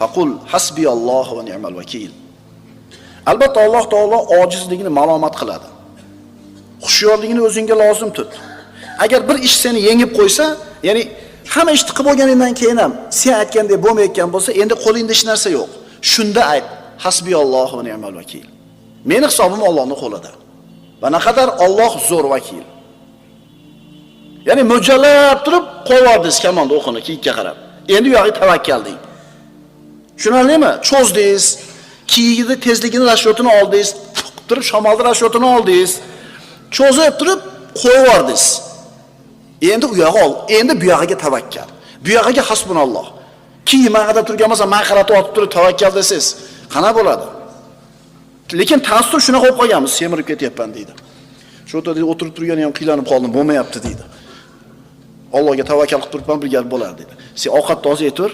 Faqul hasbiyallohu va ni'mal vakil. Albatta Alloh taolo ojizligini malomat qiladi. Hushyorligini o'zingga lozim tut. Agar bir ish seni yengib qo'ysa, ya'ni hamma ishni qilib bo'lganingdan keyin ham sen aytgandek bo'lmayotgan bo'lsa, endi qo'lingda hech narsa yo'q. Shunda ayt: hasbiyallohu va ni'mal vakil. Meni hisobim Allohning qo'lida. Va naqadar Alloh zo'r vakil. Ya'ni mo'ljallab turib qo'yvordingiz kamonni o'qini kiyikka qarab. Endi u yog'iga tavakkal deng. Tushunarlimi? Cho'zdingiz, kiyigini tezligini rashyotini oldingiz, tuqib turib shamolni rashyotini oldingiz. Cho'zib turib qo'yvordingiz. Endi u yog'i ol, endi bu yog'iga tavakkal. Bu yog'iga hasbunalloh. Kiyim maqada turgan bo'lsa, maqaratib otib turib tavakkal desangiz, qana bo'ladi? Lekin taassur shunaqa bo'lib qolganmiz, semirib ketyapman deydi. Shu yerda o'tirib turgani ham qiylanib qoldim, bo'lmayapti deydi. Allohga tavakkal qilib turibman, bir gal bo'lar deydi. Sen ovqat toza yetur,